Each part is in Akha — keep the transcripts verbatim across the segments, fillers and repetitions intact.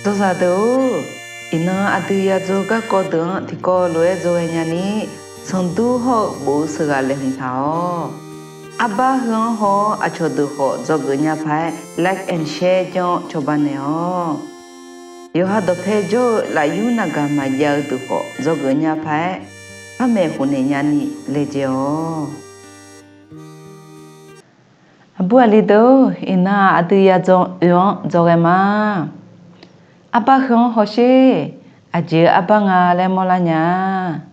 Dzawzaq deuq-or, iqnan aqdui yadzaw garkawv deuq-anr tiqkawv lof-aer dzawghae nyani, sanqdur hawr-eu bof-eu sheuqghae laeqhmq taq-awq. Arbar heu-anr haw-awr aqcawq deuq khawf dzawgeuf nya paq-aer like and share janr-awr cawba naeq-awq. Yawqha dawqpae jawr-eu lafyur navgaq maqjav-eu deuq khawf dzawgeuf nya paq-aer, par maeqhu naeq nyani laejae-awq. Aqbur aqli deuq-or, iqnan-aq aqdui yadzaw oe-anr dzawghae ma. Arbar heu-anr hawsher. Aqjeq-eu arbar nga laer mawrlar nya-a.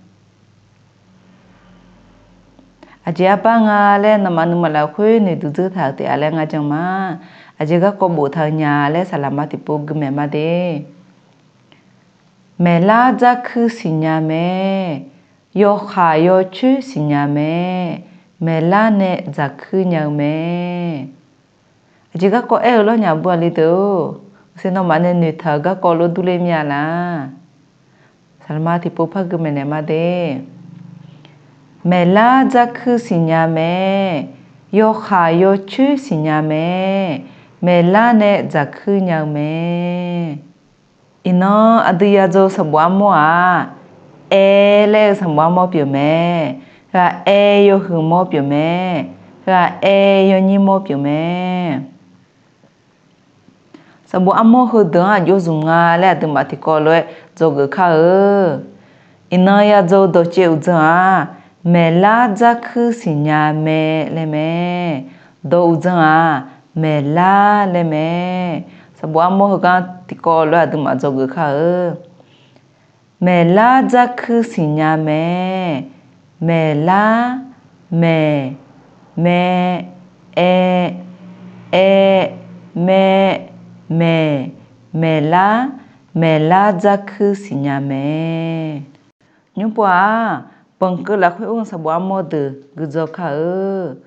Aqjeq arbar nga laer nawmaf nuima lafkhoer noeqduq dzeur taq-euq taef-a laer ngar jan ma. Aqjeq garkawv boftaq-eu nya laer saqlaqma tiqpov gui maeq ma de. Maeqlar dzarkuir siqnya mae. Yawkhav yawcoer siqnya mae. Maeqlar nae dzaqkuir nya-eu mae. Aqjeq garkawv aer-eu lawrnya aqbur aqli deuq-or, uqseq nawmaf nae noeqtaq-euq garkawv lof durler mir-a laq. Saqlaqma tiqpov par gui maeqnaeq ma de. Maeqlar dzarkuir siqnya mae. Yawkhav yawcoer siqnya mae. Maeqlar nae dzaqkuir nya-eu mae. Iqnan aqdui yadzaw sanqbof armawr-aq, aer laer-eu sanqbof armawr pyeuf mae. Ghaq aer yawhuiq mawr pyeuf mae. Ghaq aer yawnyir mawr pyeuf mae. Sanqbof armawr heudeuq-anr aqjox zmq nga laer aqduimaf tiqkawv lof-aer dzawgeuf kar-eu. Iqnan yadzaw dawqcaev uqdzan-aq, maeqlar dzarkuir siqnya mae laer mae. Dawq uqdzan-aq, maeqlar laer mae. Sanqbof armawr heugar tiqkawv lof-aer aqduimaf dzawgeuf kar-eu. Maeqlar dzarkuir siqnya mae. Maeqlar, maeq, mae, aer, aer, mae, maeq, maeqlar, maeqlar dzarkuir siqnya mae. Nymrpov-aq, banqkeuv lafkhoer ur-anr sanqbof armawr deuq guidzaw kar-eu.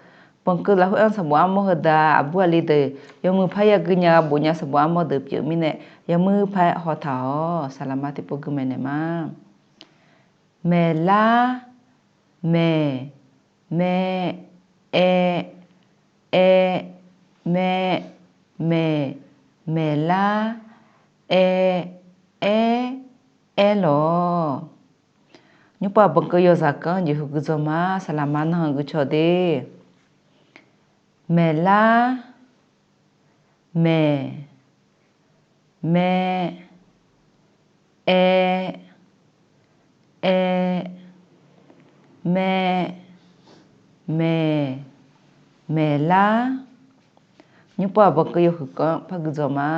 Banqkeuv lafkhoer-anr sanqbof armawr heudeuq-aq, aqbur aqli deuq yawmuiq par yagui nya gha bof nya sanqbof armawr deuq pyeuf mirnae, yawmuiq par-aer haw taq-awq. Saqlaqma tiqpov gui maeqnaeq ma. Maeqlar, maeq, mae, aer, aer, mae, maeq, maeqlar, aer, aer, aerlawq. Nymrpov-aq, banqkeuv yawzaq keuv-anr jeqhu guidzaw ma. Saqlaqma nanghaq guicaw de. Maeqlar, maeq, mae, aer, aer, mae, maeq, maeqlar. Nymrpov-aq, banqkeuv yawhuiq keuv-anr par guidzaw ma.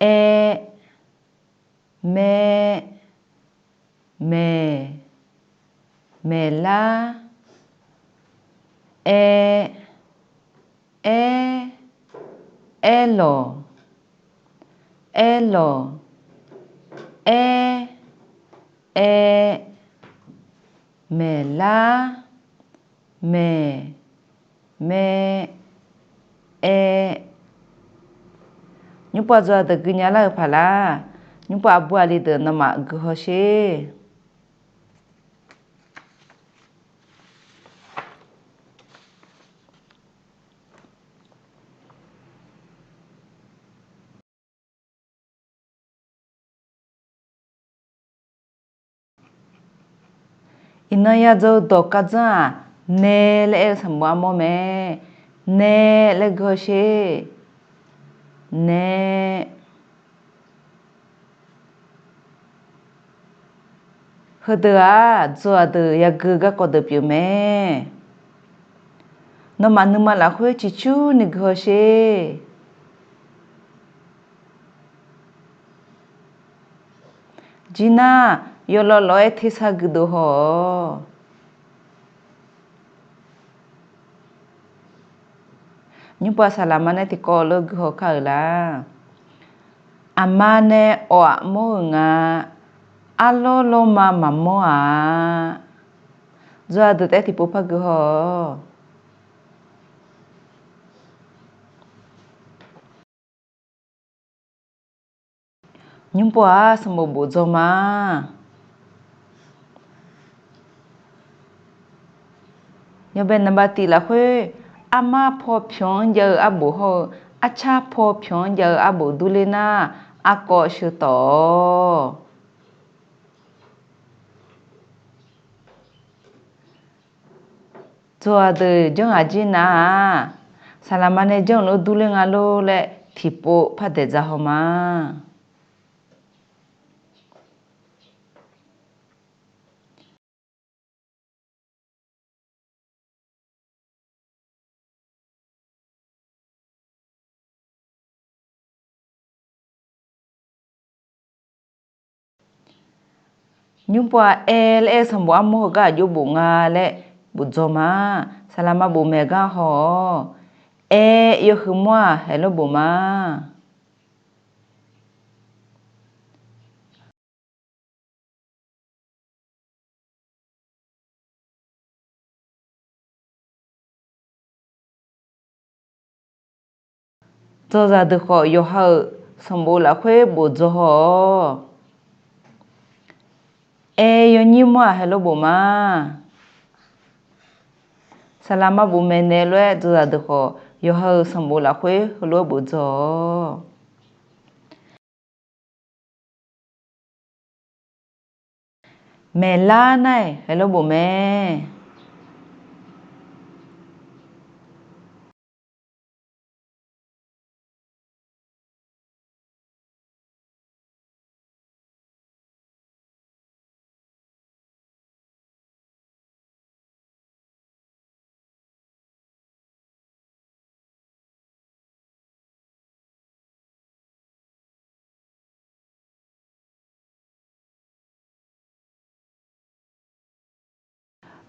Aer, mae, maeq, maeqlar, aer, aer, aerlawq, aerlawq, aer, aer, maeqlar, maeq, mae, aer. Nymrpov aqdzaw deuq gui nya lar-euq paq lar. Nymrpov aqbur aqli deuq nawmaf guihaw sher. Iqnan yadzaw-eu dawq kar dzanr-aq, nae laer aer-eu sanqbof armawr mae. Nae laer guihaw sher. Nae. Heudeuq-aq, dzaw-aq deuq yagui garkawv deuq pyeuf mae. Nawmaf nuima lafkhoer ciqcurni guihaw sher. Jir nar, yawlawv lawv-aer tersar guidov haw-awq. Nymrpov saqlaqma nae tiqkawv lof guihaw kar-euq lar. Aqma nae awf-af mawr-euq nga. Arlawr lawrma maqmawr-aq. Dzaw-aq deuq taef-aer tiqpov par guihaw-awq. Nymrpov-aq, sanqbof bof dzaw ma. Yawbae naqba tiq lafkhoer, armar paw pyawq-anr jav-eu arbof hawr-eu, Arcar paw pyawq-anr jav-eu arbof durler nar, arkawv sheu tawf-awq. Dzawzaq deuq janrghaq jir nar-aq, saqlaqma nae janrluf-anr durler nga lor laer tiqpov par daeq dzaq haw ma. Nymrpov-aq, aer laer aer-eu sanqbof armawr heugar aqjox bof nga laer bof dzaw ma. Saqlaqma bof maeq gar haw-awq. Aer yawhuiq mawr-aq haeq lof bof ma. Dzawzaq deuq khawf yawqha-euq sanqbof lafkhoer bof dzaw haw-awq. Aer yawnyir mawr-aq haeq lof bof ma. Saqlaqma bof maeqnaeq lof-aer dzawzaq deuq khawf yawqha-euq sanqbof lafkhoer heulof-aer bof dzaw-awq. Maeqlar nar-aq haeq lof bof mae.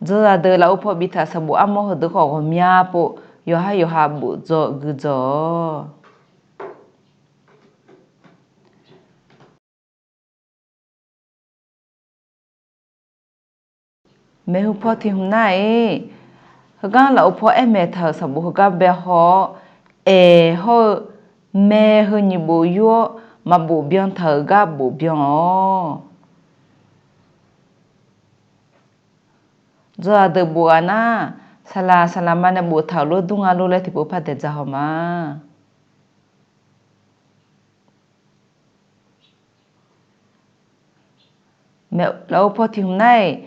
Dzawzaq deuq lafov paw biftaq sanqbof armawr heudeuq khawf ghawqmya pov yawqhar yawqha bof dzaw gui dzaw-awq. Maeqhu paw tiq hmq nar-iq, heugar lafov paw aer maeq taq-euq sanqbof heugar bae haw-awr, aeq hawr-eu mae heu nyiq bof yur-awr maqbof byan taq-euq gar bof byan-awq. Dzawzaq deuq bof ghaq nar, saqlaq saqlaqma nae boftaq-euq lof dur nga lor laer tiqpov par daeq dzaq haw ma. Lafov paw tiq hmq nar-iq,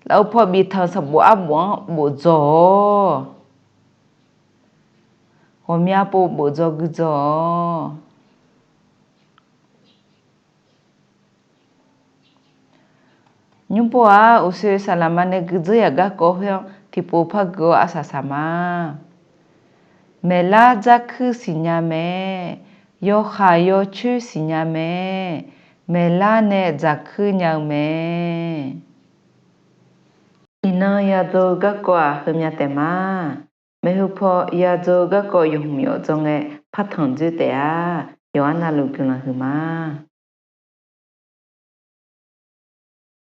lafov paw biftaq-eu sanqbof arbof-anr bof dzaw-awq. Ghawqmya pov bof dzaw gui dzaw-awq. Nymrpov-aq, uqshoe saqlaqma nae gui dzeur yaq garkawv khoer-anr tiqpov par gui-awr arsaq saq ma. Maeqlar dzarkuir siqnya mae. Yawkhav yawcoer siqnya mae. Maeqlar nae dzaqkuir nya-eu mae. Iqnan yadzaw-eu garkawv-aq heumya taef ma. Maeqhu paw yadzaw-eu garkawv yawq hmq yawf dzawr ngae partanq dzoer taef-a. Yawqha navluf guiqlanq huiq ma.